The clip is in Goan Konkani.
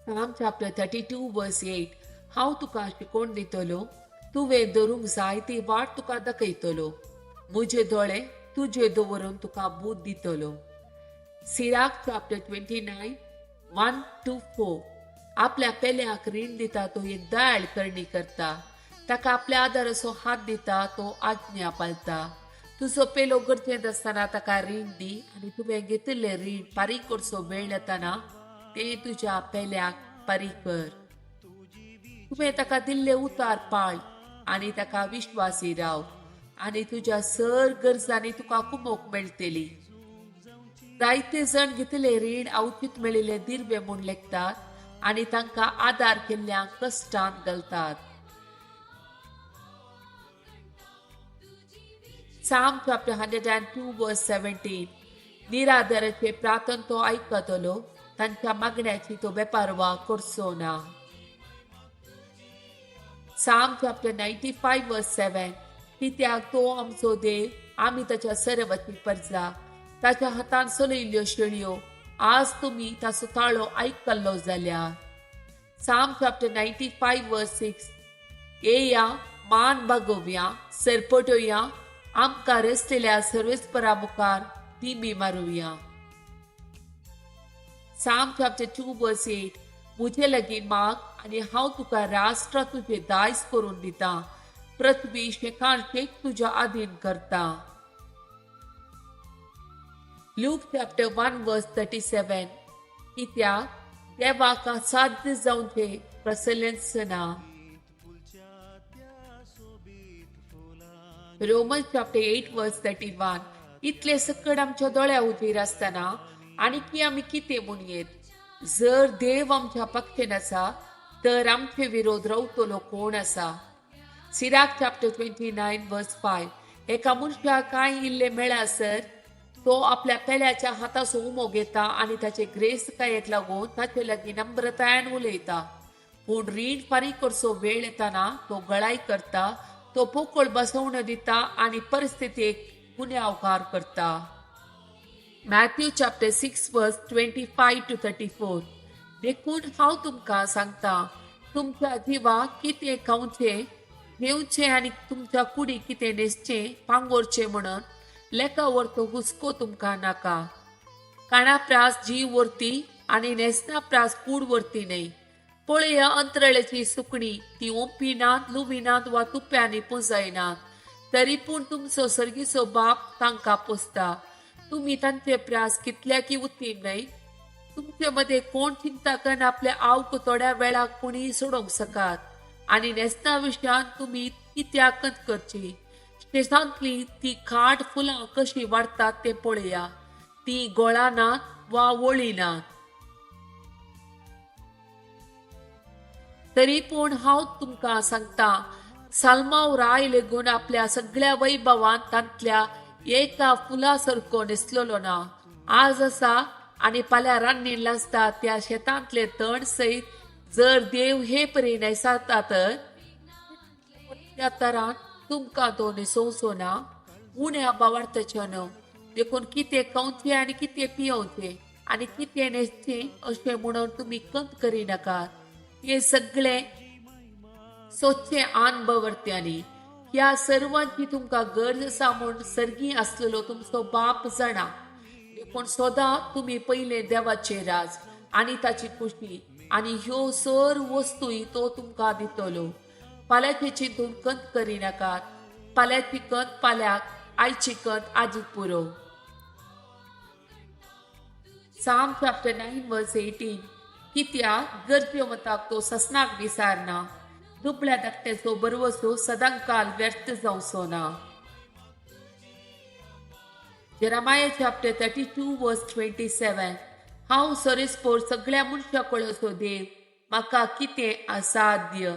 Psalm chapter 32 verse 8, हांव तुका शिकोवन दितलो, तुवें धरूंक जाय ती वाट तुका दाखयतलो, म्हजे दोळे तुजे दवरून तुका बूद दितलो. Sirach chapter 29 1-4, आपल्या पेल्याक रीण दिता तो एक दयाळ करणी करता, ताका आपल्या आदाराचो हात दिता तो आज्ञा पाळता. तुजो पेलो गरजेंत आसतना ताका रीण दी आनी तुवें घेतिल्लें रीण फारीक करचो वेळ येतना तें तुज्या पेल्याक फारीक कर. तुवें ताका दिल्ले उतार पाळ आनी ताका विश्वासी राव आनी तुज्या सर गरजांनी तुका कुमोक मेळटली. जायते जण घेतिल्ले रीण अवचीत मेळिल्ले दिर्वे म्हूण लेखतात आनी तांकां आदार केल्ल्यांक कश्टांत घालतात. Psalm chapter 102 verse 17, निराधाराचे प्रार्थन तो आयकतलो, तांच्या मागण्याची तो बेपारवा करचो ना. Psalm chapter 95 verse 7, कित्याक तो आमचो देव, आमी ताच्या सर्वाची परजा, ताच्या हातान चलयल्ल्यो शेळयो, आज तुमी ताचो ताळो आयकल्लो जाल्यार. Psalm chapter 95 verse 6, येया मान बागोवया, सरपटोया, आमकां रसलेल्या सर्वेस्परा मुखार दिमी मारुया. Psalm chapter 2 verse 8, म्हजे लागीं माग आनी हांव तुका राष्ट्र तुजें दायज करून दिता, पृथ्वी शेकान शेक तुज्या आधीन करता. Luke chapter 1 verse 37, कित्याक देवाक असाध्य जावचें प्रसलेंच ना. Romans chapter 8 verse 31, इतले सकट आमच्या दोळ्या उजीर आसतना आनी की आमी कितें म्हणयेत? जर देव आमच्या पक्षेन आसा तर आमचे विरोध रावतलो कोण आसा? Sirach chapter 29 verse 5, एका मनशाक कांय इल्लें मेळासर तो आपल्या पेल्याच्या हाताचो उमो घेता आनी ताचे ग्रेस्तकायेक लागून ताचे लागीं नम्रतायेन उलयता. पूण रीण फारीक करचो वेळ येतना तो गळाय करता, तो पोकळ बसवणो दिता आनी परिस्थितीक गुन्यांवकार करता. Matthew chapter 6 verse 25-34, देखून हांव तुमकां सांगता, तुमच्या जिवाक कितें खावचें घेवचें आनी तुमच्या कुडीक कितें न्हेसचें पांगोरचें म्हणून लेखा वरतो हुस्को तुमकां नाका. काणा प्रास जीव वरती आनी न्हेसना प्रास कूड वरती न्हय. पळया अंतराळ्याची सुकणी, ती ओंपिनात, लुविनात वा तुप्यांनी पुंजायनात, तरी पूण तुमचो सर्गीचो बाप तांकां पोसता. तुमी तांचे प्रास कितल्याकी उत्तीम न्हय? तुमचे मदें कोण चिंता करून आपल्या आवक थोड्या वेळाक कोणीय सोडोवंक सकात आनी न्हेसना विशयान तुमी कित्याक करची? शेतांतली ती खाट फुलां कशी वाडटात तें पळया, ती गोळानात वा वळिनात. तरी पूण हांव तुमकां सांगता, साल्माव राय लेगून आपल्या सगळ्या वैभवान तांतल्या एका फुला सारको न्हेसलेलो ना. आज आसा आनी फाल्यां रान्नीन लासता त्या शेतांतले तण सयत जर देव हे परी न्हेसता तर त्या तरान तुमकां तो न्हेसोवचो ना. उण्या बावार्थाचें न्हय. देखून कितें खावचें आनी कितें पियोवचें आनी कितें न्हेसचें अशें म्हणून तुमी कंत करिनाकात. हे सगळे सोदचे आनबवर्त्यांनी ह्या सर्वांची तुमकां गरज आसा म्हूण सर्गी आसलेलो तुमचो बाप जाणा. देखून सदां तुमी पयलें देवाचें राज आनी ताची खुशी आनी ह्यो सर वस्तूय तो तुमकां दितलो. फाल्यांचें चिंतून कंत करिनाकात. फाल्यांची कंत फाल्यांक, आयची कंत आजीक पुरो. Psalm chapter 9 verse 18, कित्याक गरजेवंताक तो ससनाक विसारना, दुबळ्या धाकट्याचो बरवसो सदांकाल व्यर्थ जावचो ना. Jeremiah chapter 32 verse 27, हांव सरेस्पोर सगळ्या मनशां कळसो देव, म्हाका कितें असाध्य?